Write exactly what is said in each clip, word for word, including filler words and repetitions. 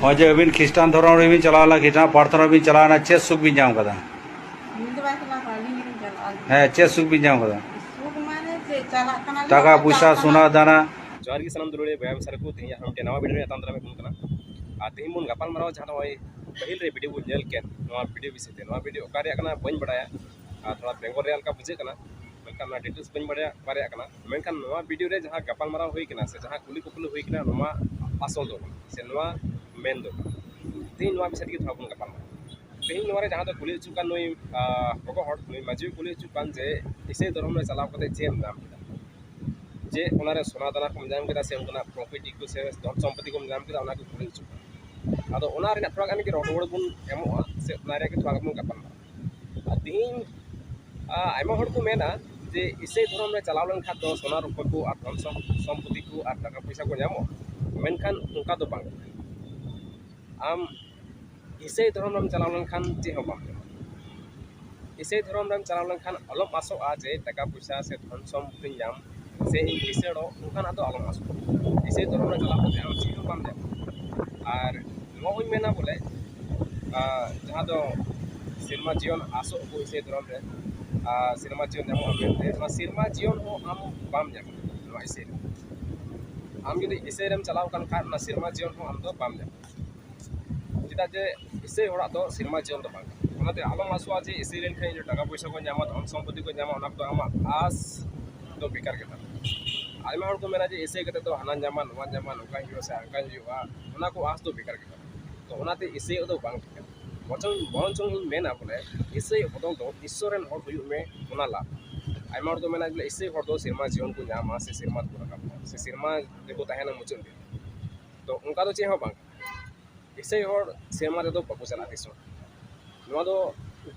ᱱᱚᱜᱼᱚᱭ ᱡᱮ ᱟᱹᱵᱤᱱ ᱠᱷᱨᱤᱥᱴᱟᱱ ᱫᱷᱚᱨᱚᱢ ᱨᱮᱵᱤᱱ ᱪᱟᱞᱟᱣ ᱞᱮᱱᱟ, ᱠᱷᱨᱤᱥᱴᱟᱱ ᱯᱨᱟᱨᱛᱷᱚᱱᱟ ᱨᱮᱵᱤᱱ ᱪᱟᱞᱟᱣ ᱮᱱᱟ, ᱪᱮᱫ ᱥᱩᱠ ᱵᱤᱱ ᱧᱟᱢ ᱠᱟᱫᱟ? ᱤᱧ ᱫᱚ ᱵᱟᱭ ᱪᱟᱞᱟᱣ ᱠᱟᱱᱟ, ᱟᱹᱞᱤᱧ ᱜᱮᱞᱤᱧ ᱪᱟᱞᱟᱜᱼᱟ᱾ ᱦᱮᱸ, ᱪᱮᱫ ᱥᱩᱠ ᱵᱤᱱ ᱧᱟᱢ ᱠᱟᱫᱟ? ᱥᱩᱠ ᱢᱟᱱᱮ ᱪᱮᱫ, ᱪᱟᱞᱟᱜ ᱠᱟᱱᱟᱞᱤᱧ, ᱴᱟᱠᱟ ᱯᱚᱭᱥᱟ, ᱪᱟᱞᱟᱜ ᱠᱟᱱᱟ᱾ ᱥᱚᱱᱟ ᱫᱟᱱᱟ᱾ ᱡᱚᱦᱟᱨ ᱜᱮ ᱥᱟᱱᱟᱢ ᱫᱩᱞᱟᱹᱲᱤᱭᱟᱹ ᱵᱚᱭᱦᱟ ᱢᱤᱥᱨᱟ ᱠᱚ, ᱛᱮᱦᱮᱧ ᱟᱨᱦᱚᱸ ᱢᱤᱫᱴᱮᱱ ᱱᱟᱣᱟ ᱵᱷᱤᱰᱤᱭᱳ ᱨᱮ ᱟᱛᱟᱝ ᱫᱟᱨᱟᱢ ᱮᱫ ᱵᱚᱱ ᱠᱟᱱᱟ᱾ ᱟᱨ ᱛᱮᱦᱮᱧ ᱵᱚᱱ ᱜᱟᱯᱟᱞ ᱢᱟᱨᱟᱣᱟ ᱡᱟᱦᱟᱸ ᱫᱚ ᱱᱚᱜᱼᱚᱭ ᱯᱟᱹᱦᱤᱞ ᱨᱮ ᱵᱷᱤᱰᱤᱭᱳ ᱵᱚᱱ ᱧᱮᱞ ᱠᱮᱫ, ᱱᱚᱣᱟ ᱵᱷᱤᱰᱤᱭᱳ ᱵᱤᱥᱚᱭ ᱛᱮ᱾ ᱱᱚᱣᱟ ᱵᱷᱤᱰᱤᱭᱳ ᱚᱠᱟ ᱨᱮᱭᱟᱜ ᱠᱟᱱᱟ ᱵᱟᱹᱧ ᱵᱟᱲᱟᱭᱟ, ᱟᱨ ᱛᱷᱚᱲᱟ ᱵᱮᱝᱜᱚᱞ ᱨᱮᱭᱟᱜ ᱞᱮᱠᱟ ᱵᱩᱡᱷᱟᱹᱜ ᱠᱟᱱᱟ, ᱢᱮᱱᱠᱷᱟᱱ ᱱᱚᱣᱟ ᱰᱤᱴᱮᱞᱥ ᱵᱟᱹᱧ ᱵᱟᱲᱟᱭᱟ, ᱚᱠᱟ ᱨᱮᱭᱟᱜ ᱠᱟᱱᱟ᱾ ᱢᱮᱱᱠᱷᱟᱱ ᱱᱚᱣᱟ ᱵᱷᱤᱰᱤᱭᱳ ᱨᱮ ᱡᱟᱦᱟᱸ ᱜᱟᱯᱟᱞ ᱢᱟᱨᱟᱣ ᱦᱩᱭ ᱠᱟᱱᱟ ᱥᱮ ᱡᱟᱦᱟᱸ ᱠᱩᱞᱤ ᱠᱩᱯᱞᱤ ᱦᱩᱭ ᱠᱟᱱᱟ, ᱱᱚᱣᱟ ᱟᱥᱚᱞ ᱫᱚ ᱠᱟᱱᱟ ᱥᱮ ᱱᱚᱣᱟ ᱢᱮᱱ ᱫᱚ ᱠᱟᱱᱟ᱾ ᱛᱮᱦᱮᱧ ᱱᱚᱣᱟ ᱵᱤᱥᱚᱭ ᱛᱮᱜᱮ ᱛᱷᱚᱲᱟ ᱵᱚᱱ ᱜᱟᱯᱟᱞ ᱢᱟᱨᱟᱣᱟ᱾ ᱛᱮᱦᱮᱧ ᱱᱚᱣᱟ ᱨᱮ ᱡᱟᱦᱟᱸ ᱫᱚ ᱠᱩᱞᱤ ᱦᱚᱪᱚ ᱠᱟᱱ ᱱᱩᱭ, ᱟᱸ, ᱜᱚᱜᱚ ᱦᱚᱲ, ᱱᱩᱭ ᱢᱟᱹᱡᱷᱤ ᱠᱩᱞᱤ ᱦᱚᱪᱚ ᱠᱟᱱ ᱡᱮ ᱤᱥᱟᱹᱭ ᱫᱷᱚᱨᱚᱢ ᱨᱮ ᱪᱟᱞᱟᱣ ᱠᱟᱛᱮ ᱪᱮᱫ ᱮᱢ ᱧᱟᱢ ᱠᱮᱫᱟ? ᱡᱮ ᱚᱱᱟᱨᱮ ᱥᱚᱱᱟ ᱫᱟᱱᱟ ᱠᱚᱢ ᱧᱟᱢ ᱠᱮᱫᱟ ᱥᱮ ᱚᱱᱠᱟᱱᱟᱜ ᱯᱨᱚᱯᱟᱨᱴᱤ ᱠᱚ ᱥᱮ ᱫᱷᱚᱱ ᱥᱚᱢᱯᱚᱛᱤ ᱠᱚᱢ ᱧᱟᱢ ᱠᱮᱫᱟ, ᱚᱱᱟ ᱠᱚ ᱠᱩᱞᱤ ᱦᱚᱪᱚ ᱠᱟᱱᱟ᱾ ᱟᱫᱚ ᱚᱱᱟ ᱨᱮᱱᱟᱜ ᱛᱷᱚᱲᱟ ᱜᱟᱱ ᱜᱮ ᱨᱚᱲ ᱨᱩᱣᱟᱹᱲ ᱵᱚᱱ ᱮᱢᱚᱜᱼᱟ ᱥᱮ ᱚᱱᱟ ᱨᱮᱭᱟᱜ ᱜᱮ ᱛᱷᱚᱲᱟ ᱜᱟᱱ ᱵᱚᱱ ᱜᱟᱯᱟᱞ ᱢᱟᱨᱟᱣᱟ᱾ ᱟᱨ ᱛᱮᱦᱮᱧ, ᱟ, ᱟᱭᱢᱟ ᱦᱚᱲ ᱠᱚ ᱢᱮᱱᱟ ᱡᱮ ᱤᱥᱟᱹᱭ ᱫᱷᱚᱨᱚᱢ ᱨᱮ ᱪᱟᱞᱟᱣ ᱞᱮᱱᱠᱷᱟᱱ ᱫᱚ ᱥᱚᱱᱟ ᱨᱩᱯᱟᱹ ᱠᱚ ᱟᱨ ᱫᱷᱚᱱ ᱥᱚᱢ-, ᱥᱚᱢᱯᱚᱛᱤ ᱠᱚ ᱟᱨ ᱴᱟᱠᱟ ᱯᱚᱭᱥᱟ ᱠᱚ ᱧᱟᱢᱚᱜᱼᱟ, ᱢᱮᱱᱠᱷᱟᱱ ᱚᱱᱠᱟ ᱫᱚ ᱵᱟᱝ᱾ ᱟᱢ ᱤᱥᱟᱹᱭ ᱫᱷᱚᱨᱚᱢ ᱨᱮᱢ ᱪᱟᱞᱟᱣ ᱞᱮᱱᱠᱷᱟᱱ ᱪᱮᱫ ᱦᱚᱸ ᱵᱟᱢ ᱧᱟᱢᱟ᱾ ᱤᱥᱟᱹᱭ ᱫᱷᱚᱨᱚᱢ ᱨᱮᱢ ᱪᱟᱞᱟᱣ ᱞᱮᱱᱠᱷᱟᱱ ᱟᱞᱚᱢ ᱟᱥᱚᱜᱼᱟ ᱡᱮ ᱴᱟᱠᱟ ᱯᱚᱭᱥᱟ ᱥᱮ ᱫᱷᱚᱱ ᱥᱚᱢᱯᱚᱛᱤᱧ ᱧᱟᱢ ᱥᱮ ᱤᱧ ᱠᱤᱥᱟᱹᱲᱚᱜ, ᱚᱱᱠᱟᱱᱟᱜ ᱫᱚ ᱟᱞᱚᱢ ᱟᱥᱚᱜᱼᱟ᱾ ᱤᱥᱟᱹᱭ ᱫᱷᱚᱨᱚᱢ ᱨᱮ ᱪᱟᱞᱟᱣ ᱠᱟᱛᱮ ᱟᱢ ᱪᱮᱫ ᱦᱚᱸ ᱵᱟᱢ ᱧᱟᱢᱟ᱾ ᱟᱨ ᱱᱚᱣᱟ ᱦᱚᱸᱧ ᱢᱮᱱᱟ ᱵᱚᱞᱮ, ᱟᱨ ᱡᱟᱦᱟᱸ ᱫᱚ ᱥᱮᱨᱢᱟ ᱡᱤᱭᱚᱱ ᱟᱥᱚᱜ ᱟᱵᱚ ᱤᱥᱟᱹᱭ ᱫᱷᱚᱨᱚᱢ ᱨᱮ, ᱟᱨ ᱥᱮᱨᱢᱟ ᱡᱤᱭᱚᱱ ᱧᱟᱢᱚᱜᱼᱟ ᱢᱮᱱᱛᱮ, ᱱᱚᱣᱟ ᱥᱮᱨᱢᱟ ᱡᱤᱭᱚᱱ ᱦᱚᱸ ᱟᱢ ᱵᱟᱢ ᱧᱟᱢᱟ ᱱᱚᱣᱟ ᱤᱥᱟᱹᱭ ᱨᱮ᱾ ᱟᱢ ᱡᱩᱫᱤ ᱤᱥᱟᱹᱭ ᱨᱮᱢ ᱪᱟᱞᱟᱣ ᱟᱠᱟᱱ ᱠᱷᱟᱱ, ᱚᱱᱟ ᱥᱮᱨᱢᱟ ᱡᱤᱭᱚᱱ ᱦᱚᱸ ᱟᱢ ᱫᱚ ᱵᱟᱢ ᱧᱟᱢᱟ᱾ ᱪᱮᱫᱟᱜ ᱡᱮ ᱤᱥᱟᱹᱭ ᱦᱚᱲᱟᱜ ᱫᱚ ᱥᱮᱨᱢᱟ ᱡᱤᱭᱚᱱ ᱫᱚ ᱵᱟᱝ ᱠᱟᱱᱟ᱾ ᱚᱱᱟᱛᱮ ᱟᱞᱚᱢ ᱟᱥᱚᱜᱼᱟ ᱡᱮ ᱤᱥᱟᱹᱭ ᱞᱮᱱᱠᱷᱟᱱ ᱤᱧ ᱴᱟᱠᱟ ᱯᱚᱭᱥᱟ ᱠᱚ ᱧᱟᱢᱟ, ᱫᱷᱚᱱ ᱥᱚᱢᱯᱚᱛᱤ ᱠᱚ ᱧᱟᱢᱟ, ᱚᱱᱟ ᱠᱚᱫᱚ ᱟᱢᱟᱜ ᱟᱥ ᱫᱚ ᱵᱮᱠᱟᱨ ᱜᱮ ᱛᱟᱢᱟ᱾ ᱟᱭᱢᱟ ᱦᱚᱲ ᱠᱚ ᱢᱮᱱᱟ ᱡᱮ ᱤᱥᱟᱹᱭ ᱠᱟᱛᱮ ᱫᱚ ᱦᱟᱱᱟ ᱧᱟᱢᱟ, ᱱᱚᱣᱟ ᱧᱟᱢᱟ, ᱱᱚᱝᱠᱟ ᱦᱩᱭᱩᱜᱼᱟ ᱥᱮ ᱦᱟᱱᱠᱟ ᱦᱩᱭᱩᱜᱼᱟ, ᱚᱱᱟ ᱠᱚ ᱟᱥ ᱫᱚ ᱵᱮᱠᱟᱨ ᱜᱮ ᱛᱟᱢᱟ᱾ ᱛᱚ ᱚᱱᱟᱛᱮ ᱤᱥᱟᱹᱭᱚᱜ ᱫᱚ ᱵᱟᱝ ᱴᱷᱤᱠᱟ᱾ ᱵᱚᱨᱪᱚᱝ, ᱵᱚᱨᱚᱝ ᱪᱚᱝ ᱤᱧ ᱢᱮᱱᱟ ᱵᱚᱞᱮ, ᱤᱥᱟᱹᱭ ᱵᱚᱫᱚᱞ ᱫᱚ ᱤᱥᱥᱚᱨ ᱨᱮᱱ ᱦᱚᱲ ᱦᱩᱭᱩᱜ ᱢᱮ, ᱚᱱᱟ ᱞᱟᱵᱷ᱾ ᱟᱭᱢᱟ ᱦᱚᱲ ᱠᱚ ᱢᱮᱱᱟ ᱵᱚᱞᱮ ᱤᱥᱟᱹᱭ ᱦᱚᱲ ᱫᱚ ᱥᱮᱨᱢᱟ ᱡᱤᱭᱚᱱ ᱠᱚ ᱧᱟᱢᱟ ᱥᱮ ᱥᱮᱨᱢᱟ ᱛᱮᱠᱚ ᱨᱟᱠᱟᱵᱚᱜᱼᱟ ᱥᱮ ᱥᱮᱨᱢᱟ ᱨᱮᱠᱚ ᱛᱟᱦᱮᱱᱟ ᱢᱩᱪᱟᱹᱫ ᱫᱤᱱ᱾ ᱛᱚ ᱚᱱᱠᱟ ᱫᱚ ᱪᱮᱫ ᱦᱚᱸ ᱵᱟᱝ᱾ ᱤᱥᱟᱹᱭ ᱦᱚᱲ ᱥᱮᱨᱢᱟ ᱨᱮᱫᱚ ᱵᱟᱠᱚ ᱪᱟᱞᱟᱜᱼᱟ ᱛᱤᱥ ᱦᱚᱸ᱾ ᱱᱚᱣᱟ ᱫᱚ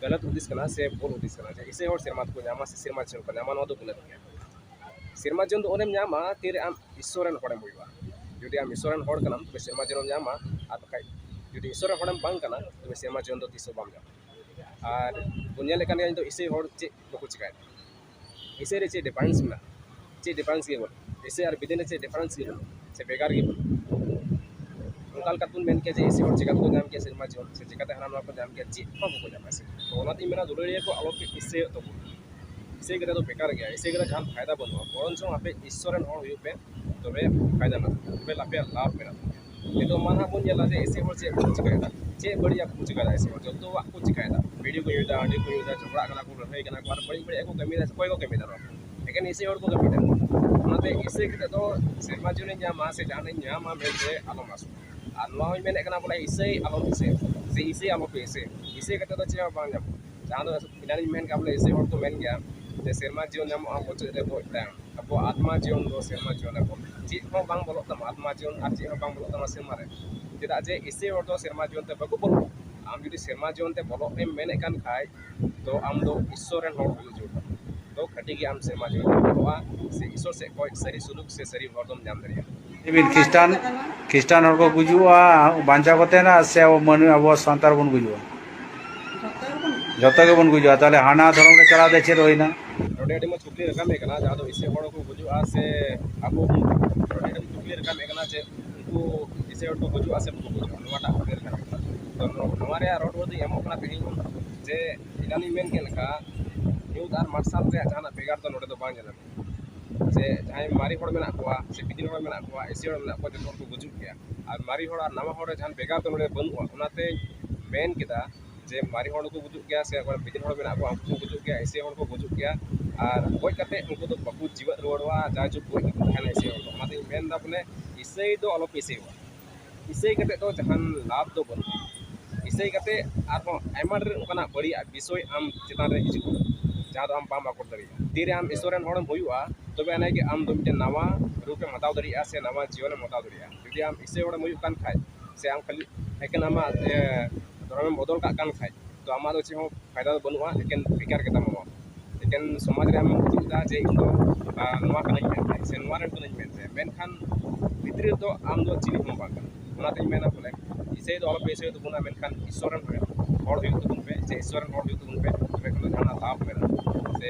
ᱜᱟᱞᱟᱛ ᱦᱩᱫᱤᱥ ᱠᱟᱱᱟ ᱥᱮ ᱵᱷᱩᱞ ᱦᱩᱫᱤᱥ ᱠᱟᱱᱟ ᱡᱮ ᱤᱥᱟᱹᱭ ᱦᱚᱲ ᱥᱮᱨᱢᱟ ᱛᱮᱠᱚ ᱧᱟᱢᱟ ᱥᱮ ᱥᱮᱨᱢᱟ ᱡᱤᱭᱚᱱ ᱠᱚ ᱧᱟᱢᱟ, ᱱᱚᱣᱟ ᱫᱚ ᱜᱟᱞᱟᱛ ᱜᱮᱭᱟ᱾ ᱥᱮᱨᱢᱟ ᱡᱤᱭᱚᱱ ᱫᱚ ᱩᱱᱮᱢ ᱧᱟᱢᱟ ᱛᱤᱨᱮ ᱟᱢ ᱤᱥᱥᱚᱨ ᱨᱮᱱ ᱦᱚᱲᱮᱢ ᱦᱩᱭᱩᱜᱼᱟ᱾ ᱡᱩᱫᱤ ᱟᱢ ᱤᱥᱥᱚᱨ ᱨᱮᱱ ᱦᱚᱲ ᱠᱟᱱᱟᱢ, ᱛᱚᱵᱮ ᱥᱮᱨᱢᱟ ᱡᱤᱭᱚᱱᱮᱢ ᱧᱟᱢᱟ, ᱟᱨ ᱵᱟᱠᱷᱟᱡ ᱡᱩᱫᱤ ᱤᱥᱥᱚᱨ ᱨᱮᱱ ᱦᱚᱲᱮᱢ ᱵᱟᱝ ᱠᱟᱱᱟ, ᱛᱚᱵᱮ ᱥᱮᱨᱢᱟ ᱡᱤᱭᱚᱱ ᱫᱚ ᱛᱤᱥ ᱦᱚᱸ ᱵᱟᱢ ᱧᱟᱢᱟ᱾ ᱟᱨ ᱵᱚᱱ ᱧᱮᱞᱮᱫ ᱠᱟᱱ ᱜᱮᱭᱟ ᱱᱤᱛᱚᱜ ᱤᱥᱟᱹᱭ ᱦᱚᱲ ᱪᱮᱫ ᱵᱟᱠᱚ ᱪᱤᱠᱟᱹᱭᱮᱫᱟ᱾ ᱤᱥᱟᱹᱭ ᱨᱮ ᱪᱮᱫ ᱰᱤᱯᱷᱟᱨᱮᱱᱥ ᱢᱮᱱᱟᱜᱼᱟ? ᱪᱮᱫ ᱰᱤᱯᱷᱟᱨᱮᱱᱥ ᱜᱮ ᱵᱟᱹᱱᱩᱜᱼᱟ᱾ ᱤᱥᱟᱹᱭ ᱟᱨ ᱵᱤᱫᱤᱱ ᱨᱮ ᱪᱮᱫ ᱰᱤᱯᱷᱟᱨᱮᱱᱥ ᱜᱮ ᱵᱟᱹᱱᱩᱜᱼᱟ, ᱥᱮ ᱵᱷᱮᱜᱟᱨ ᱜᱮ ᱵᱟᱹᱱᱩᱜᱼᱟ᱾ ᱚᱠᱟ ᱞᱮᱠᱟ ᱵᱚᱱ ᱢᱮᱱ ᱠᱮᱭᱟ ᱡᱮ ᱤᱥᱟᱹᱭ ᱦᱚᱲ ᱪᱤᱠᱟ ᱛᱮᱠᱚ ᱧᱟᱢ ᱠᱮᱭᱟ ᱥᱮᱨᱢᱟ ᱡᱤᱭᱚᱱ, ᱥᱮ ᱪᱤᱠᱟᱛᱮ ᱦᱟᱱᱟ ᱱᱚᱣᱟ ᱠᱚ ᱧᱟᱢ ᱠᱮᱭᱟ, ᱪᱮᱫ ᱦᱚᱸ ᱵᱟᱠᱚ ᱧᱟᱢᱟ᱾ ᱥᱮ ᱛᱚ ᱚᱱᱟᱛᱮᱧ ᱢᱮᱱᱟ, ᱫᱩᱞᱟᱹᱲᱤᱭᱟᱹ ᱠᱚ ᱟᱞᱚ ᱯᱮ ᱤᱥᱟᱹᱭᱚᱜ ᱛᱟᱵᱚᱱ᱾ ᱤᱥᱟᱹᱭ ᱠᱟᱛᱮ ᱫᱚ ᱵᱮᱠᱟᱨ ᱜᱮᱭᱟ, ᱤᱥᱟᱹᱭ ᱠᱟᱛᱮ ᱡᱟᱦᱟᱱ ᱯᱷᱟᱭᱫᱟ ᱵᱟᱹᱱᱩᱜᱼᱟ᱾ ᱵᱚᱨᱚᱱᱪᱚᱝ ᱟᱯᱮ ᱤᱥᱥᱚᱨ ᱨᱮᱱ ᱦᱚᱲ ᱦᱩᱭᱩᱜ ᱯᱮ, ᱛᱚᱵᱮ ᱯᱷᱟᱭᱫᱟ ᱢᱮᱱᱟᱜᱼᱟ, ᱛᱚᱵᱮ ᱟᱯᱮᱭᱟᱜ ᱞᱟᱵᱷ ᱢᱮᱱᱟᱜᱼᱟ᱾ ᱱᱤᱛᱚᱜ ᱢᱟ ᱱᱟᱦᱟᱜ ᱵᱚᱱ ᱧᱮᱞᱟ ᱡᱮ ᱤᱥᱟᱹᱭ ᱦᱚᱲ ᱪᱮᱫ ᱠᱚ ᱪᱤᱠᱟᱹᱭᱮᱫᱟ, ᱪᱮᱫ ᱵᱟᱹᱲᱤᱡᱟᱜ ᱠᱚ ᱪᱤᱠᱟᱹᱭᱮᱫᱟ ᱤᱥᱟᱹᱭ ᱦᱚᱲ, ᱡᱚᱛᱚᱣᱟᱜ ᱠᱚ ᱪᱤᱠᱟᱹᱭᱮᱫᱟ᱾ ᱵᱤᱲᱤ ᱠᱚ ᱧᱩᱭᱮᱫᱟ, ᱡᱷᱚᱜᱽᱲᱟᱜ ᱠᱟᱱᱟ ᱠᱚ, ᱞᱟᱹᱲᱦᱟᱹᱭ ᱠᱟᱱᱟ ᱠᱚ, ᱟᱨ ᱵᱟᱹᱲᱤᱡ ᱵᱟᱹᱲᱤᱡ ᱠᱚ ᱠᱟᱹᱢᱤᱭᱮᱫᱟ᱾ ᱚᱠᱚᱭ ᱠᱚ ᱠᱟᱹᱢᱤᱭᱮᱫᱟ ᱱᱚᱣᱟ? ᱮᱠᱮᱱ ᱤᱥᱟᱹᱭ ᱦᱚᱲ ᱠᱚ ᱠᱟᱹᱢᱤᱭᱮᱫᱟ᱾ ᱚᱱᱟᱛᱮ ᱤᱥᱟᱹᱭ ᱠᱟᱛᱮ ᱫᱚ ᱥᱮᱨᱢᱟ ᱡᱤᱭᱚᱱᱤᱧ ᱧᱟᱢᱟ ᱥᱮ ᱡᱟᱦᱟᱱᱟᱜ ᱤᱧ ᱧᱟᱢᱟ ᱢᱮᱱᱛᱮ ᱟᱞᱚᱢ ᱟᱥᱚᱜᱼᱟ᱾ ᱟᱨ ᱱᱚᱣᱟ ᱦᱚᱸᱧ ᱢᱮᱱᱮᱫ ᱠᱟᱱᱟ ᱵᱚᱞᱮ ᱤᱥᱟᱹᱭ ᱟᱞᱚᱢ ᱤᱥᱟᱹᱭᱟ, ᱥᱮ ᱤᱥᱟᱹᱭ ᱟᱞᱚᱯᱮ ᱤᱥᱟᱹᱭᱟ᱾ ᱤᱥᱟᱹᱭ ᱠᱟᱛᱮ ᱫᱚ ᱪᱮᱫ ᱦᱚᱸ ᱵᱟᱝ ᱧᱟᱢᱚᱜᱼᱟ᱾ ᱡᱟᱦᱟᱸ ᱫᱚ ᱮᱱᱟᱱᱤᱧ ᱢᱮᱱ ᱠᱟᱜ ᱵᱚᱞᱮ ᱤᱥᱟᱹᱭ ᱦᱚᱲ ᱠᱚ ᱢᱮᱱ ᱜᱮᱭᱟ ᱡᱮ ᱥᱮᱨᱢᱟ ᱡᱤᱭᱚᱱ ᱧᱟᱢᱚᱜᱼᱟ ᱢᱩᱪᱟᱹᱫ ᱨᱮ ᱜᱚᱡ ᱛᱟᱭᱚᱢ᱾ ᱟᱵᱚᱣᱟᱜ ᱟᱛᱢᱟ ᱡᱤᱭᱚᱱ ᱫᱚ ᱥᱮᱨᱢᱟ ᱡᱤᱭᱚᱱ ᱨᱮ ᱵᱚᱞᱚ, ᱪᱮᱫ ᱦᱚᱸ ᱵᱟᱝ ᱵᱚᱞᱚᱜ ᱛᱟᱢᱟ ᱟᱛᱢᱟ ᱡᱤᱭᱚᱱ, ᱟᱨ ᱪᱮᱫ ᱦᱚᱸ ᱵᱟᱝ ᱵᱚᱞᱚᱜ ᱛᱟᱢᱟ ᱥᱮᱨᱢᱟ ᱨᱮ᱾ ᱪᱮᱫᱟᱜ ᱡᱮ ᱤᱥᱟᱹᱭ ᱦᱚᱲ ᱫᱚ ᱥᱮᱨᱢᱟ ᱡᱤᱭᱚᱱ ᱛᱮ ᱵᱟᱠᱚ ᱵᱚᱞᱚᱜᱼᱟ᱾ ᱟᱢ ᱡᱩᱫᱤ ᱥᱮᱨᱢᱟ ᱡᱤᱭᱚᱱ ᱛᱮ ᱵᱚᱞᱚᱜ ᱮᱢ ᱢᱮᱱᱮᱫ ᱠᱟᱱ ᱠᱷᱟᱡ, ᱛᱚ ᱟᱢ ᱫᱚ ᱤᱥᱥᱚᱨ ᱨᱮᱱ ᱦᱚᱲ ᱦᱩᱭᱩᱜ ᱡᱟᱹᱨᱩᱲ ᱛᱟᱢᱟ᱾ ᱛᱚ ᱠᱷᱟᱹᱴᱤ ᱜᱮ ᱟᱢ ᱥᱮᱨᱢᱟ ᱡᱤᱭᱚᱱ ᱛᱮᱢ ᱵᱚᱞᱚᱜᱼᱟ, ᱥᱮ ᱤᱥᱥᱚᱨ ᱥᱮᱫ ᱠᱷᱚᱡ ᱥᱟᱹᱨᱤ ᱥᱩᱞᱩᱠ ᱥᱮ ᱥᱟᱹᱨᱤ ᱦᱚᱨ ᱫᱚᱢ ᱧᱟᱢ ᱫᱟᱲᱮᱭᱟᱜᱼᱟ᱾ ᱢᱤᱫ ᱠᱷᱨᱤᱥᱴᱟᱱ, ᱠᱷᱨᱤᱥᱴᱟᱱ ᱦᱚᱲ ᱠᱚ ᱜᱩᱡᱩᱜᱼᱟ ᱵᱟᱧᱪᱟᱣ ᱠᱟᱛᱮ ᱱᱟ, ᱥᱮ ᱟᱵᱚ ᱢᱟᱹᱱᱢᱤ, ᱟᱵᱚ ᱥᱟᱱᱛᱟᱲ ᱵᱚᱱ ᱜᱩᱡᱩᱜᱼᱟ? ᱡᱚᱛᱚ ᱜᱮᱵᱚᱱ ᱜᱩᱡᱩᱜᱼᱟ᱾ ᱛᱟᱦᱞᱮ ᱦᱟᱱᱟ ᱫᱷᱚᱨᱚᱢ ᱨᱮ ᱪᱟᱞᱟᱣ ᱫᱚ ᱪᱮᱫ ᱦᱩᱭᱱᱟ? ᱱᱚᱰᱮ ᱟᱹᱰᱤ ᱢᱚᱡᱽ ᱠᱩᱠᱞᱤ ᱨᱟᱠᱟᱵ ᱦᱮᱡ ᱠᱟᱱᱟ, ᱡᱟᱦᱟᱸ ᱫᱚ ᱤᱥᱟᱹᱭ ᱦᱚᱲ ᱠᱚ ᱜᱩᱡᱩᱜᱼᱟ ᱥᱮ ᱟᱵᱚ ᱵᱚᱱ, ᱱᱚᱰᱮ ᱟᱹᱰᱤ ᱠᱩᱠᱞᱤ ᱨᱟᱠᱟᱵ ᱦᱮᱡ ᱠᱟᱱᱟ ᱡᱮ ᱩᱱᱠᱩ ᱤᱥᱟᱹᱭ ᱦᱚᱲ ᱠᱚ ᱜᱩᱡᱩᱜᱼᱟ ᱥᱮ ᱵᱟᱠᱚ ᱜᱩᱡᱩᱜᱼᱟ, ᱱᱚᱣᱟᱴᱟᱜ ᱠᱩᱠᱞᱤ ᱨᱟᱠᱟᱵ ᱠᱟᱱᱟ᱾ ᱛᱚ ᱱᱚ-, ᱱᱚᱣᱟ ᱨᱮᱭᱟᱜ ᱨᱚᱲ ᱫᱚᱧ ᱮᱢᱚᱜ ᱠᱟᱱᱟ ᱛᱮᱦᱮᱧ ᱡᱮ ᱮᱱᱟᱱᱤᱧ ᱢᱮᱱ ᱠᱮᱫ ᱞᱮᱠᱟ, ᱧᱩᱛ ᱟᱨ ᱢᱟᱨᱥᱟᱞ ᱨᱮᱭᱟᱜ ᱡᱟᱦᱟᱱᱟᱜ ᱵᱷᱮᱜᱟᱨ ᱫᱚ ᱱᱚᱰᱮ ᱫᱚ ᱵᱟᱝ ᱧᱮᱞᱚᱜᱼᱟ᱾ ᱡᱮ ᱡᱟᱦᱟᱸᱭ ᱢᱟᱨᱮ ᱦᱚᱲ ᱢᱮᱱᱟᱜ ᱠᱚᱣᱟ ᱥᱮ ᱵᱤᱫᱤᱱ ᱦᱚᱲ ᱢᱮᱱᱟᱜ ᱠᱚᱣᱟ, ᱤᱥᱟᱹᱭ ᱦᱚᱲ ᱢᱮᱱᱟᱜ ᱠᱚᱣᱟ, ᱡᱚᱛᱚ ᱦᱚᱲ ᱠᱚ ᱜᱩᱡᱩᱜ ᱜᱮᱭᱟ᱾ ᱟᱨ ᱢᱟᱨᱮ ᱦᱚᱲ ᱟᱨ ᱱᱟᱣᱟ ᱦᱚᱲ ᱨᱮ ᱡᱟᱦᱟᱱ ᱵᱷᱮᱜᱟᱨ ᱫᱚ ᱱᱚᱰᱮ ᱵᱟᱹᱱᱩᱜᱼᱟ᱾ ᱚᱱᱟᱛᱮᱧ ᱢᱮᱱ ᱠᱮᱫᱟ ᱡᱮ ᱢᱟᱨᱮ ᱦᱚᱲ ᱦᱚᱸᱠᱚ ᱜᱩᱡᱩᱜ ᱜᱮᱭᱟ, ᱥᱮ ᱚᱠᱚᱭ ᱵᱤᱫᱤᱱ ᱦᱚᱲ ᱢᱮᱱᱟᱜ ᱠᱚᱣᱟ ᱩᱱᱠᱩ ᱠᱚ ᱜᱩᱡᱩᱜ ᱜᱮᱭᱟ, ᱤᱥᱟᱹᱭ ᱦᱚᱲ ᱠᱚ ᱜᱩᱡᱩᱜ ᱜᱮᱭᱟ᱾ ᱟᱨ ᱜᱚᱡ ᱠᱟᱛᱮ ᱩᱱᱠᱩ ᱫᱚ ᱵᱟᱠᱚ ᱡᱤᱣᱮᱫ ᱨᱩᱣᱟᱹᱲᱚᱜᱼᱟ, ᱡᱟᱭᱡᱩᱜᱽ ᱜᱚᱡ ᱠᱟᱛᱮ ᱛᱟᱦᱮᱱᱟ ᱤᱥᱟᱹᱭ ᱦᱚᱲ ᱫᱚ᱾ ᱚᱱᱟᱛᱮᱧ ᱢᱮᱱᱫᱟ ᱵᱚᱞᱮ ᱤᱥᱟᱹᱭ ᱫᱚ ᱟᱞᱚᱯᱮ ᱤᱥᱟᱹᱭᱚᱜᱼᱟ᱾ ᱤᱥᱟᱹᱭ ᱠᱟᱛᱮ ᱫᱚ ᱡᱟᱦᱟᱱ ᱞᱟᱵᱷ ᱫᱚ ᱵᱟᱹᱱᱩᱜᱼᱟ᱾ ᱤᱥᱟᱹᱭ ᱠᱟᱛᱮ ᱟᱨᱦᱚᱸ ᱟᱭᱢᱟ ᱰᱷᱮᱨ ᱚᱱᱠᱟᱱᱟᱜ ᱵᱟᱹᱲᱤᱡᱟᱜ ᱵᱤᱥᱚᱭ ᱟᱢ ᱪᱮᱛᱟᱱ ᱨᱮ ᱦᱤᱡᱩᱜᱼᱟ, ᱡᱟᱦᱟᱸ ᱫᱚ ᱟᱢ ᱵᱟᱢ ᱟᱠᱚᱴ ᱫᱟᱲᱮᱭᱟᱜᱼᱟ᱾ ᱛᱤᱨᱮ ᱟᱢ ᱤᱥᱚᱨ ᱨᱮᱱ ᱦᱚᱲᱮᱢ ᱦᱩᱭᱩᱜᱼᱟ, ᱛᱚᱵᱮ ᱟᱱᱟᱜ ᱜᱮ ᱟᱢ ᱫᱚ ᱢᱤᱫᱴᱮᱱ ᱱᱟᱣᱟ ᱨᱩᱯ ᱮᱢ ᱦᱟᱛᱟᱣ ᱫᱟᱲᱮᱭᱟᱜᱼᱟ ᱥᱮ ᱱᱟᱣᱟ ᱡᱤᱭᱚᱱᱮᱢ ᱦᱟᱛᱟᱣ ᱫᱟᱲᱮᱭᱟᱜᱼᱟ᱾ ᱡᱩᱫᱤ ᱟᱢ ᱤᱥᱟᱹᱭ ᱦᱚᱲᱮᱢ ᱦᱩᱭᱩᱜ ᱠᱟᱱ ᱠᱷᱟᱡ, ᱥᱮ ᱟᱢ ᱠᱷᱟᱹᱞᱤ ᱮᱠᱮᱱ ᱟᱢᱟᱜ, ᱮ, ᱫᱷᱚᱨᱚᱢᱮᱢ ᱵᱚᱫᱚᱞ ᱠᱟᱜ ᱠᱟᱱ ᱠᱷᱟᱡ, ᱛᱚ ᱟᱢᱟᱜ ᱫᱚ ᱪᱮᱫ ᱦᱚᱸ ᱯᱷᱟᱭᱫᱟ ᱫᱚ ᱵᱟᱹᱱᱩᱜᱼᱟ, ᱮᱠᱮᱱ ᱵᱮᱠᱟᱨ ᱜᱮᱛᱟᱢᱟ ᱱᱚᱣᱟ᱾ ᱮᱠᱮᱱ ᱥᱚᱢᱟᱡᱽ ᱨᱮ ᱟᱢᱮᱢ ᱩᱫᱩᱜ ᱮᱫᱟ ᱡᱮ ᱤᱧ ᱫᱚ, ᱟᱨ, ᱱᱚᱣᱟ ᱠᱟᱹᱱᱟᱹᱧ ᱢᱮᱱᱛᱮ, ᱥᱮ ᱱᱚᱣᱟ ᱨᱮᱱ ᱠᱟᱹᱱᱟᱹᱧ ᱢᱮᱱᱛᱮ, ᱢᱮᱱᱠᱷᱟᱱ ᱵᱷᱤᱛᱨᱤ ᱨᱮᱫᱚ ᱟᱢ ᱫᱚ ᱪᱤᱞᱤ ᱦᱚᱸ ᱵᱟᱝ ᱠᱟᱱᱟ᱾ ᱚᱱᱟᱛᱮᱧ ᱢᱮᱱᱟ ᱵᱚᱞᱮ, ᱤᱥᱟᱹᱭ ᱫᱚ ᱟᱞᱚᱯᱮ ᱤᱥᱟᱹᱭ ᱛᱟᱵᱚᱱᱟ, ᱢᱮᱱᱠᱷᱟᱱ ᱤᱥᱚᱨ ᱨᱮᱱ ᱦᱚᱲ ᱦᱩᱭᱩᱜ ᱛᱟᱵᱚᱱ ᱯᱮ, ᱡᱮ ᱤᱥᱚᱨ ᱨᱮᱱ ᱦᱚᱲ ᱦᱩᱭᱩᱜ ᱛᱟᱵᱚᱱ ᱯᱮ, ᱛᱚᱵᱮ ᱠᱷᱟᱱ ᱫᱚ ᱡᱟᱦᱟᱱᱟᱜ ᱞᱟᱵᱷ ᱢᱮᱱᱟᱜᱼᱟ, ᱥᱮ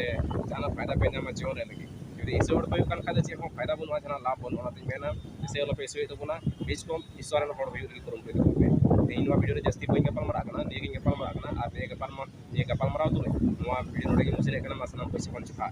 ᱡᱟᱦᱟᱱᱟᱜ ᱯᱷᱟᱭᱫᱟ ᱯᱮ ᱧᱟᱢᱟ ᱡᱤᱭᱚᱱ ᱨᱮ ᱞᱟᱹᱜᱤᱫ᱾ ᱡᱩᱫᱤ ᱤᱥᱟᱹᱭ ᱦᱚᱲ ᱯᱮ ᱦᱩᱭᱩᱜ ᱠᱟᱱ ᱠᱷᱟᱡ ᱫᱚ ᱪᱮᱫ ᱦᱚᱸ ᱯᱷᱟᱭᱫᱟ ᱵᱟᱹᱱᱩᱜᱼᱟ, ᱡᱟᱦᱟᱱᱟᱜ ᱞᱟᱵᱷ ᱵᱟᱹᱱᱩᱜᱼᱟ᱾ ᱚᱱᱟᱛᱮᱧ ᱢᱮᱱᱟ, ᱥᱮ ᱟᱞᱚᱯᱮ ᱤᱥᱩᱭᱮᱫ ᱛᱟᱵᱚᱱᱟ᱾ ᱵᱮᱥ ᱠᱚᱢ ᱤᱥᱥᱚᱨ ᱨᱮᱱ ᱦᱚᱲ ᱦᱩᱭᱩᱜ ᱞᱟᱹᱜᱤᱫ ᱠᱩᱨᱩᱢᱩᱴᱩᱭ ᱛᱟᱵᱚᱱ ᱯᱮ᱾ ᱛᱮᱦᱮᱧ ᱱᱚᱣᱟ ᱵᱷᱤᱰᱤᱭᱳ ᱨᱮ ᱡᱟᱹᱥᱛᱤ ᱵᱟᱹᱧ ᱜᱟᱯᱟᱞ ᱢᱟᱨᱟᱜ ᱠᱟᱱᱟ, ᱱᱤᱭᱟᱹ ᱜᱤᱧ ᱜᱟᱯᱟᱞ ᱢᱟᱨᱟᱜ ᱠᱟᱱᱟ᱾ ᱟᱨ ᱱᱤᱭᱟᱹ ᱜᱟᱯᱟᱞ ᱢᱟ ᱱᱤᱭᱟᱹ ᱜᱟᱯᱟᱞ ᱢᱟᱨᱟᱣ ᱛᱩᱞᱩᱡ ᱱᱚᱣᱟ ᱵᱷᱤᱰᱤᱭᱳ ᱱᱚᱰᱮ ᱜᱮ ᱢᱩᱪᱟᱹᱫ ᱠᱟᱱᱟ᱾ ᱢᱟ ᱥᱟᱱᱟᱢ ᱠᱚ ᱥᱟᱹᱜᱩᱱ ᱡᱚᱦᱟᱨ᱾